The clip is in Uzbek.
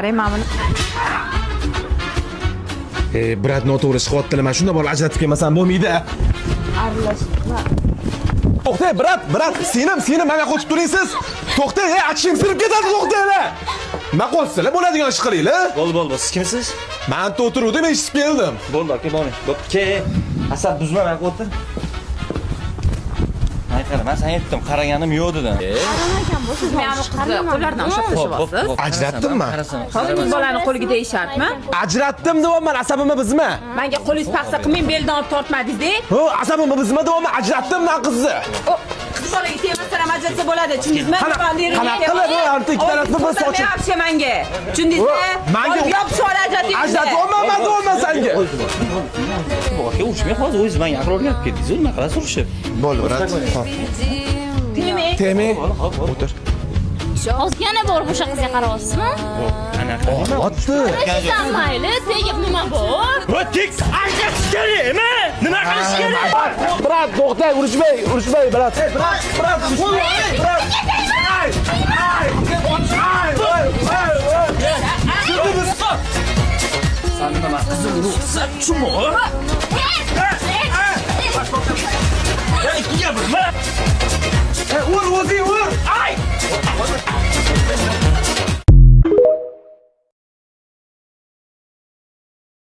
Qarang, mana buni. E, брат, noto'g'ri chiqyaptilar. Man shunda borib ajratib kelmasam bo'lmaydi. Aralashma. To'xtang, брат, брат, senim, senim, menga qo'shib turing siz. To'xtang, ey, achishim sinib ketadi, to'xtanglar. Nima qilyapsizlar? Bo'ladigan ish qilinglar. Bo'ldi, bo'ldi. Siz kimsiz? Man yerda o'tiruvdim, eshitib keldim. Bo'ldi, aka, boring. Bo'pti, ke. Asab buzma, men o'tir. Man qara, man senga aytdim, qaraganim yo'q dedim. Siz meni qizni qo'llaridan ushlab tashyapsiz. Ajratdimmi? Hozir qiz bolani qo'liga tegishyaptimi? Ajratdim deyapman, asabimni buzma. Menga qo'lingiz paxsa qilmang, beldan olib tortmadingiz-da. Ho, asabimni buzma deyapman, ajratdim man qizni. O, qiz bolaga tegmasa ham ajratsa bo'ladi, tushundingizmi? Qanaqa qilib, u arti ikki tarafni bir sochib. Вообще menga. Tushundingizmi? Menga- Borib yopishib ol, ajrating. Ajratyapman man deyapman senga. Aka, urushmang hozir, o'zingiz menga aql o'rgatib ketdingiz, nima qilasiz urushib? Bo'ldi, брат. Tegmang. Temang. Hop, hop. O'tir. Hozir yana borib o'sha qizga qarayapsizmi? Anaqa. Otdi. Qarashsan mayli, tegib nima bor? Va tek ajratish kerakmi? Nima qilish kerak? Брат, to'xtang, urushmang, urushmang, брат. Брат, брат, qo'y, брат. Ay, ay, ay, voy, voy, voy. San nima qizim urug'sa, tushunma. Ya ikkiga birmi?